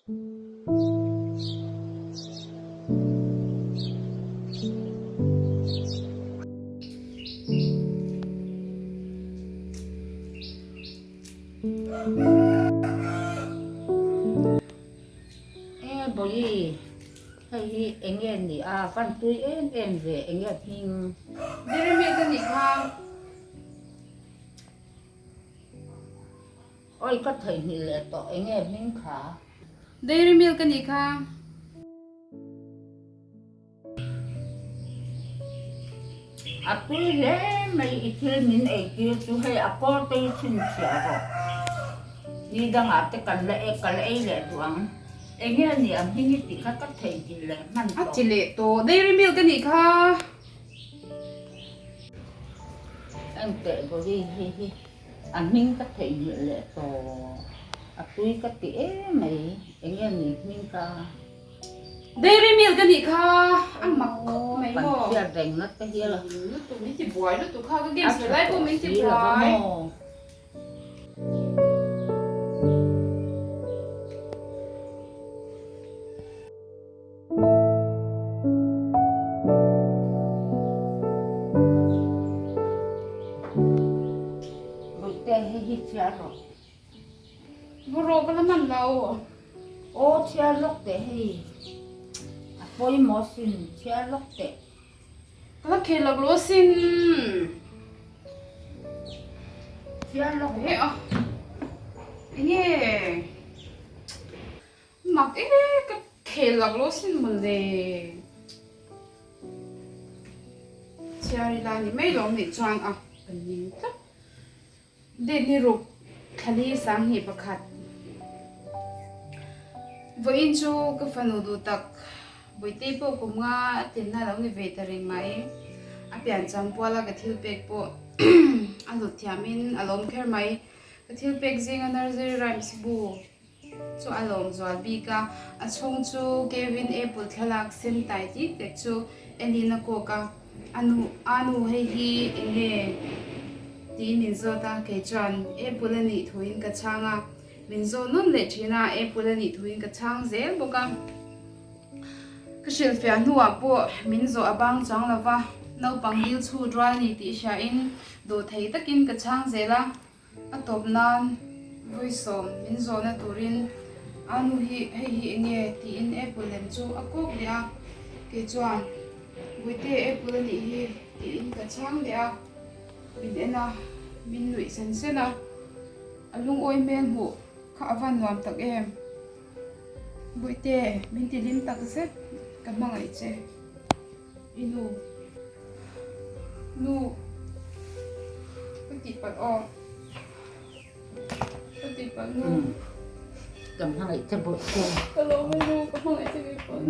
E Bawihi, hei hi eng nge ni a, van tui em em ve, eng nge hming? Jeremy ka nih kha. Awi ka theihnghilh leh tawh, eng nge hming kha? Dairy Milk a nih kha. A tui hle mai i thil min ei tir chu hei a kawl te hi chhinchhiah rawh. Ni dangah te kan la ka la ei leh duh ang. Eng nge ni a hming i tih kha ka theihnghilh leh hman tawh. A ti leh tawh. Dairy Milk a nih kha. Engteh Gauri hei hi a hming ka theihnghilh leh tawh. A tui ka ti em mai. Eng nge ni hming ka. Dairy Milk a nih kha a mak khawp mai maw. Kan chhiat reng na te hi a. Lutuk min ti buai lutuk kha ka games ve lai pawh min ti buai. Bawihte hei hi chhiar rawh. Bawraw ka la man lo. Aw chhiar lawk teh hei. A pawimawh sin chhiar lawk teh. Ka la khel lawk lo sin. Chhiar lawk He a. Enge. Mak e ka khel lak lo sin mawle. Chhiar ila ni mai lawm nih chuan a ka ning tlat. Date ni ruk thlali 21. Vawiin chu ka fanu duh tak Bawitei pawh kum nga a tlinna lo ni ve ta reng mai. A piancham puala ka thil pek pawh a hlut thiamin a lawm kher mai. Ka thil pek zinga nursery rhymes bu chu a lawm zual bik a, a chhung chu Kevin Apple thlalak sen tai dik tek chu enin a kawk a, a nu a nu hei hi eng nge tiin min zawt a, kei chuan Apple a nih thuin ka chhang a, min zawt nawn leh thin a, Apple a nih thuin ka chhang zel bawk a, ka hrilhfiah hnuah pawh min zawh a bang chuang lo va, naupang dil chhut rual a ni tih hriain dawhthei takin ka chhang zel a. A tawp nan vawisawm min zawhna turin a nu hi hei hi eng nge tiin apple lem chu a kawk leh a, kei chuan Bawihte apple a nih hi tiin ka chhang leh a, min en a, min nuih sen sen a, a lungawi hmel hmuh kha a van nuam tak em. Bawihte min ti hlim tak zet ka hmangaih che i nu. Nu ka tih palh aw ka tih palh nu ka hmangaih che bawk che ka lawm a nu ka hmangaih che kei pawn.